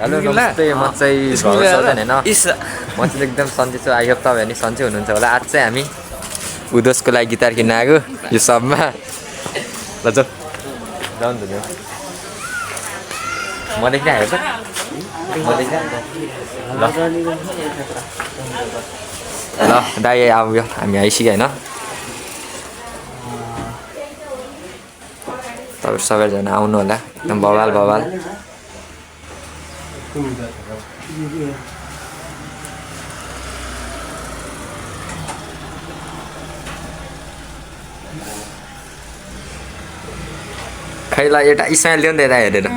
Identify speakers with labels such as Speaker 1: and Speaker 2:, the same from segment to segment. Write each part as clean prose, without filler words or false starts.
Speaker 1: hello नमस्ते म चाहिँ भरसजन हैन म चाहिँ एकदम सन्चै छु आई होप तपाईहरु नि सन्चै हुनुहुन्छ होला आज चाहिँ हामी उदोसको लागि गिटार किन्न आएको यो सबमा ल जाऊ जाउँ न म देखि आएको म देखि ल दाइ आयो हामी आइसक्यो हैन तपाईहरु सबैजना आउनु होला एकदम बवाल बवाल खै ल एउटा इस्माइल ल्याउ नि यता हेरेर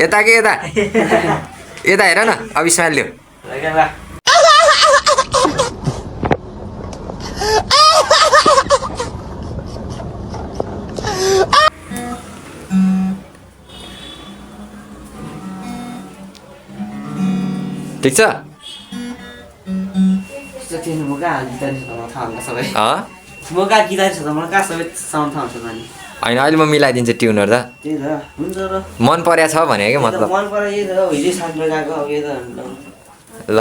Speaker 1: यता के यता यता हेर न अब इस्माइल ल्याउ ठिक छ होइन अहिले म मिलाइदिन्छु ट्युनहरू त मन परेको छ भने क्या मतलब ल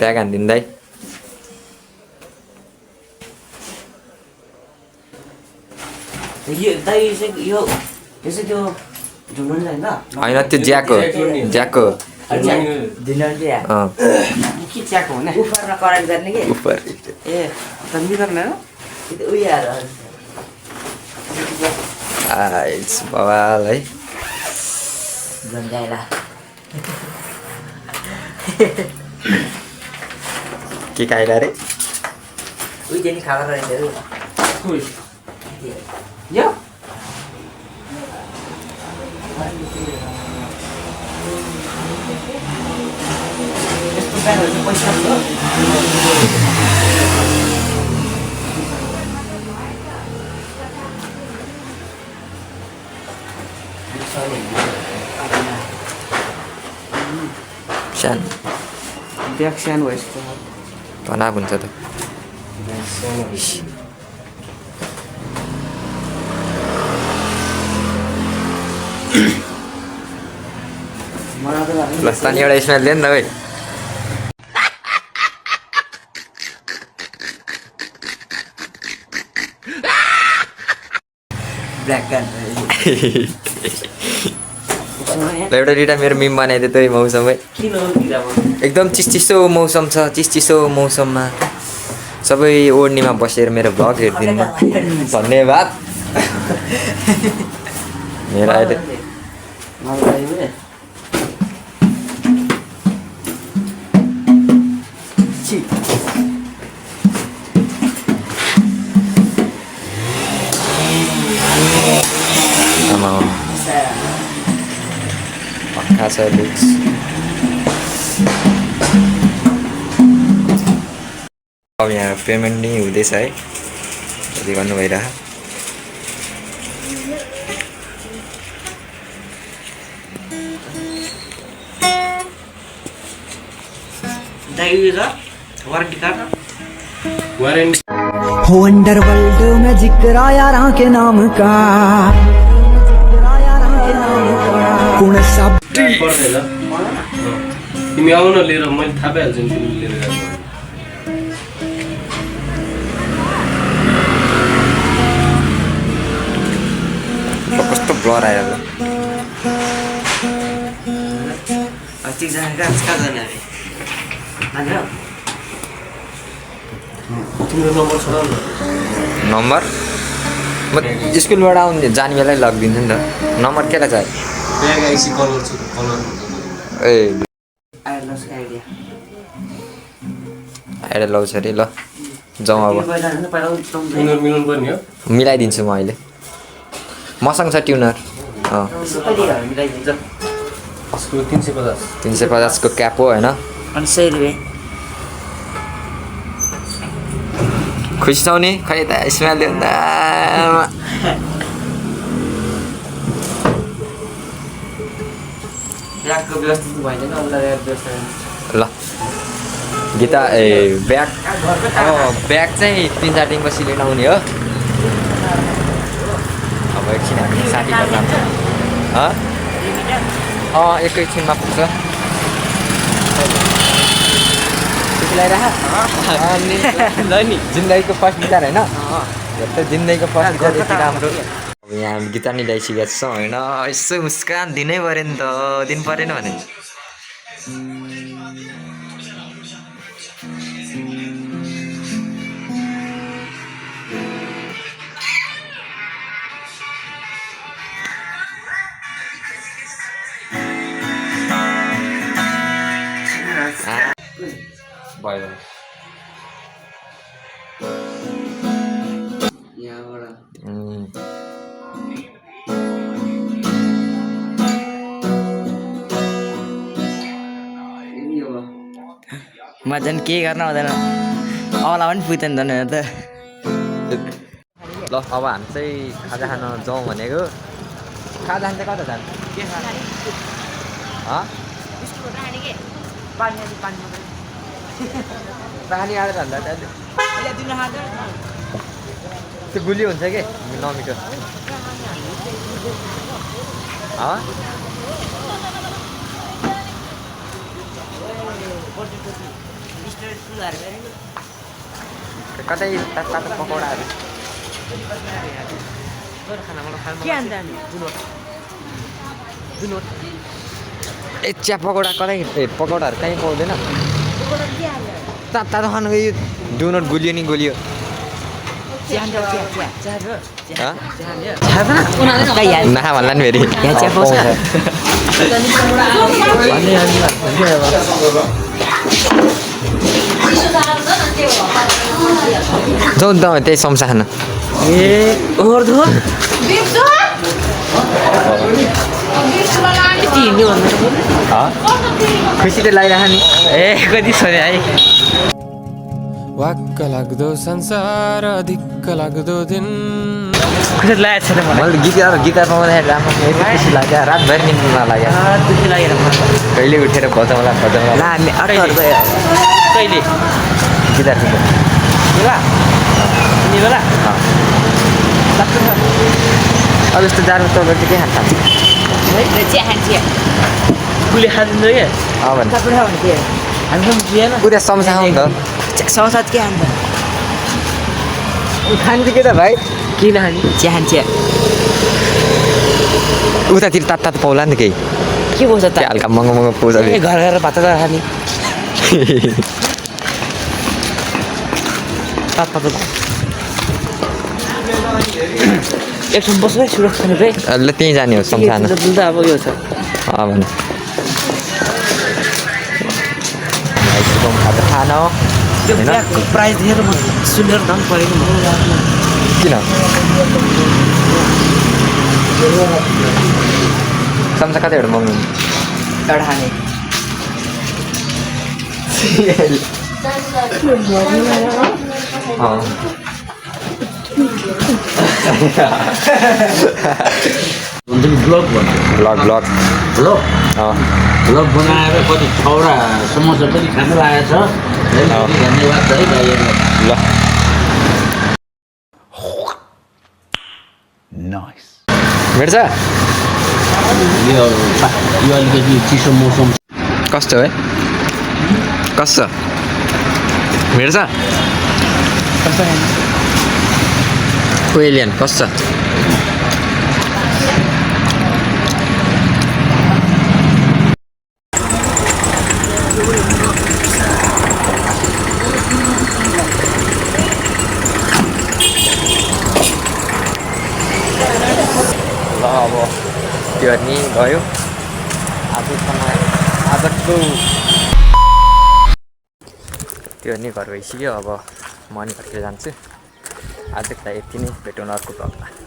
Speaker 1: प्याक हानिदिनु दाइ होइन त्यो ज्याकको ज्याकको बवाल है के खाइला रे सानो
Speaker 2: ब्याग सानो भएछ
Speaker 1: तनाव हुन्छ त ल तनी एउटा स्मेल ल्याउ न भाइ
Speaker 2: ब्ल्याक क्यान
Speaker 1: एउटा दुइटा मेरो मिम बनाइदियो त्यही मौसममै एकदम चिसो मौसम छ चिसो मौसममा सबै ओढनीमा बसेर मेरो भ्लग हेरिदिनु धन्यवाद मेरो अहिले पक्का छ लुक्स अब यहाँ पेमेन्ट नै हुँदैछ है यति गर्नु भइरह
Speaker 3: हो अंडरवर्ल्ड में जिक्र यारां के नाम का कुण सब
Speaker 4: तिमी आउन लिएर मैले थाहा पाइहाल्छु नि तिमीले लिएर गएको
Speaker 1: कस्तो ब्लर आयो
Speaker 4: तिम्रो नम्बर छ
Speaker 1: नम्बर म स्कुलबाट आउने जाने बेलै लगिदिन्छु नि त नम्बर केलाई चाहियो
Speaker 4: ब्याग आइसी कल गर्छु कलर
Speaker 1: ए आएर लाउँछ अरे ल जाउँ अब
Speaker 4: ट्युनर मिलाउनु पर्ने हो
Speaker 1: मिलाइदिन्छु म अहिले मसँग छ ट्युनर
Speaker 4: उसको 350
Speaker 1: 350 को क्याप हो होइन खुसी छौ नि खै त स्मेल ल्याउ न ल गीता ए ब्याग अब ब्याग चाहिँ 3-4 दिनपछि लिन आउने हो अब एकछिन हामी साथी घर जान्छ एकैछिनमा पुग्छ
Speaker 2: खिलाइरह
Speaker 1: नि जिन्दगीको फर्स्ट गिटार होइन जस्तै जिन्दगीको फर्स्ट गिटार यति राम्रो अब यहाँ हामी गिटार नि ल्याइसकेका छौँ होइन यसो मुस्कान दिनै पऱ्यो नि त दिनु परेन भने भयो
Speaker 2: म झन् केही गर्न हुँदैन औला पनि पुग्दैन झन् हेर त
Speaker 1: ल अब हामी चाहिँ खाजा खान जाउँ भनेको खाजा खान चाहिँ कता जानु पानी आएर भन्दा त्यो गुलियो हुन्छ कि नमिठो कतै तातो पकौडाहरू ए चिया पकौडा कतै पकौडाहरू कहीँ पाउँदैन तातो खानु यो डोनट गुलियो नि गुलियो नखा भन्ला नि फेरि जाउँ त त्यही समोसा खान खुसी त लागिरह नि कति सोधे है
Speaker 5: वाक्क लाग्दो संसार धिक्क लाग्दो दिन
Speaker 2: खुसी लागेको छैन मलाई
Speaker 1: गिटार पाउँदाखेरि राम्रो खुसी लाग्यो रातभरि निम्ति नलाग्यो
Speaker 2: खुसी लागेर
Speaker 1: कहिले उठेर बजाउँला
Speaker 2: ला हामी अरूहरू गयो कहिले
Speaker 1: गिटार
Speaker 2: बेला नि बेला
Speaker 1: अब यस्तो जाडो त चाहिँ के खान्छ
Speaker 2: चिया खान्छ कुले खाँदैन क्या
Speaker 1: भने
Speaker 2: सबै खाउने के हामीसँग दिएन
Speaker 1: पुरा समोसा खाउँ त
Speaker 2: समोसा के खान्छ
Speaker 1: खान्छ के त भाइ
Speaker 2: किन खाने चिया खान्छ
Speaker 1: उतातिर तातो पाउला नि त केही
Speaker 2: के पाउँछ त
Speaker 1: हल्का महँगो महँगो पाउँछ
Speaker 2: घर घर भात त खाने तातो एकछिन बस्नु है सुरक्षा खाने
Speaker 1: ल त्यहीँ जाने हो समोसा खान
Speaker 2: अब यो छ
Speaker 1: भने खान हो
Speaker 2: त्यो ब्यागको प्राइस देखेर म सुनेर दाम परेको
Speaker 1: किन समोसा कतिवटा मगाउनु
Speaker 2: एउटा खाने
Speaker 6: हुन्छ नि ब्लग भन्छ
Speaker 1: ब्लग ब्लग
Speaker 6: ब्लग ब्लग बनाएर कति छवटा समोसा पनि खान लागेको छ धन्यवाद है भाइहरू
Speaker 1: ल भेट्छ
Speaker 6: यो अलिकति चिसो मौसम
Speaker 1: कस्तो है कस्तो भेट्छ एलियन कस्तो ल अब त्यो नि गयो आजको त्यो नि घर गइसक्यो अब म नि फर्केर जान्छु आजको लागि यति नै भेटौँ अर्को ब्लगमा